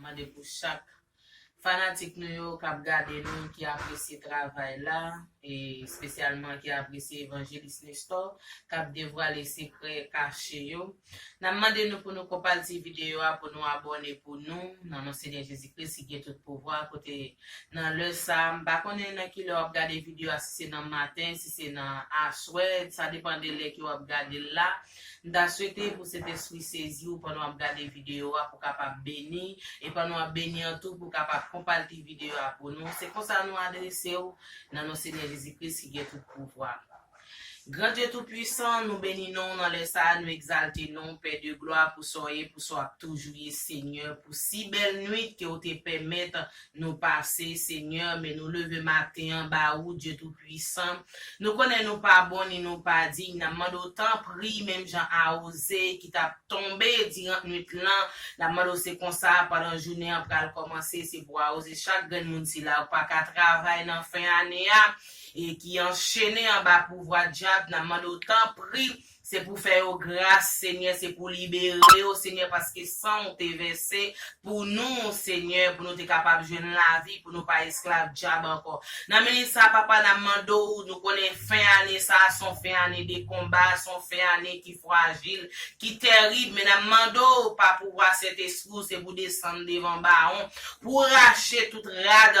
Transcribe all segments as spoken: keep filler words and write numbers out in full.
Mande pou chak fanatik nou yo k ap gade nou, ki apresye travay la, e espesyalman ki apresye Evanjelis Nestor, k ap devwale sekrè kache yo. N ap mande nou pou nou konpati videyo a, pou nou abòne pou nou, nan non Senyè Jezi Kris ki gen tout pouvwa, kote nan lè sa, m pa konnen nan ki lè w ap gade videyo a, si se nan maten, si se nan aswè, sa depann de lè ke w ap gade l la. M ta swete pou Sentespri sezi w pandan w ap gade videyo a, pou w kapab beni, e pandan w ap beni an tou, pou w kapab konpati videyo a pou nou. Se konsa nou adrese w, nan non Senyè Jezi Kris ki gen tout pouvwa. Gran Dye Toupisan, nou beni non w nan lè sa a, nou egzalte non w, Pè de glwa, pou sa w ye, pou sa w ap toujou ye, Senyè, pou si bèl nwit ke w te pèmèt nou pase, Senyè, men nou leve maten an ba ou, Dye Toupisan. Nou konnen nou pa bon ni nou pa diy, n ap mande w tanpri, menm jan a Oze ki t ap tonbe diran nwit lan, n ap mande w se konsa, pandan jounen an pral kòmanse, se pou a Oze chak grenn moun sila yo pa ka travay nan fen ane a, e ki anchene anba pouvwa dyab, n ap mande w tanpri, se pou fè yo gras, Senyè, se pou libere yo, Senyè, paske san w te vèse pou nou, Senyè, pou nou te kapab jwenn lavi, pou nou pa esklav dyab ankò. Nan minit sa, papa, n ap mande w, nou konnen fen ane sa, se yon fen ane de konba, se yon fen ane ki frajil, ki terib, men n ap mande w, pa pouvwa Sentespri w, se pou desann devan bawon, pou rache tout rad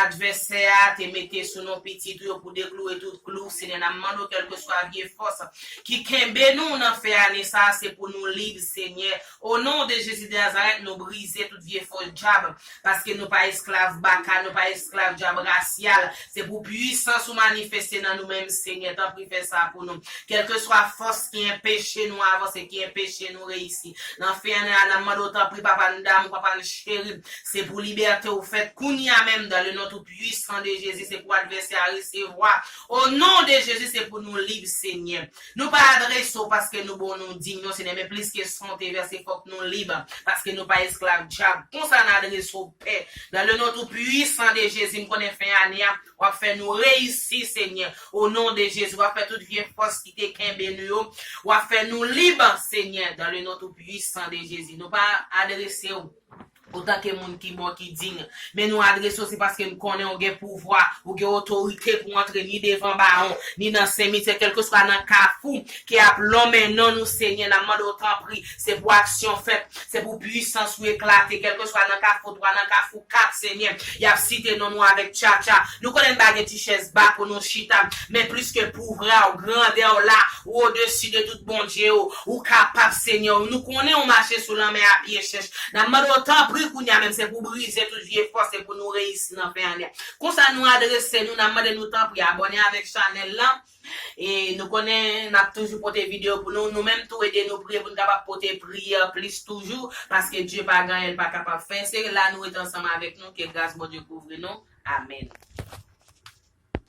advèsè a te mete sou non pitit ou yo, pou deklouwe tout klou, Senyè, n ap mande w, kèlkeswa vye fòs ki kenbe nou nan fen ane sa, se pou nou lib, Senyè. O non de Jezi de Nazarèt, nou brize tout vye fòs dyab, paske nou pa esklav baka, nou pa esklav dyab rasyal. Se pou pwisans ou manifeste nan nou menm, Senyè, tanpri fè sa pou nou. Kèlkeswa fòs ki enpeche nou avanse, ki enpeche nou reyisi. Nan fen ane a, n ap mande w tanpri, papa n damou, papa n cheri, se pou libète w fèt kounye a menm, dans le nom tout puissant de Jésus, se pou advèsè a resevwa. O non de Jezi, se pou nou lib, Senyè. Nou pa adrese w paske nou bon, nou diy, non, Senyè, men plis ke san w te vèse, fòk nou lib, paske nou pa esklav dyab. Konsa n adrese w, Pè. Dans le nom tout puissant de Jésus, m konnen fen ane a, w ap fè nou reyisi, Senyè. O non de Jezi, w ap fè tout vye fòs ki te kenbe nou yo, w ap fè nou lib, Senyè, dans le nom tout puissant de Jésus. Nou pa adrese w otanke moun ki bon, ki diy. Men nou adrese w, se paske n konnen w gen pouvwa, ou gen otorite pou antre ni devan bawon, ni nan simityè, kèlkeswa nan kafou ke y ap lonmen non nou, Senyè, n ap mande w tanpri, se pou aksyon fèt, se pou pwisans ou eklate, kèlkeswa nan kafou twa, nan kafou kat, Senyè, y ap site non nou avèk tchatcha. Nou konnen n pa gen ti chèz ba pou nou chita, men plis ke pouvwa w, grandè w la, ou odesi de tout bondye yo, ou kapab, Senyè, nou konnen w mache sou lanmè a pye chèch. N ap mande w tanpri kounye a menm, se pou brize tout vye fòs, se pou nou reyisi nan fen ane a. Konsa nou adrese nou, n ap mande nou tanpri abòne avèk chanèl lan. E nou konnen n ap toujou pote videyo pou nou. Nou menm tou ede nou priye pou n kapab pote priyè plis toujou, paske Dye pa gen anyen l pa kapab fè. Se la nou rete ansanm avèk nou, ke gras Bondye kouvri nou. Amèn.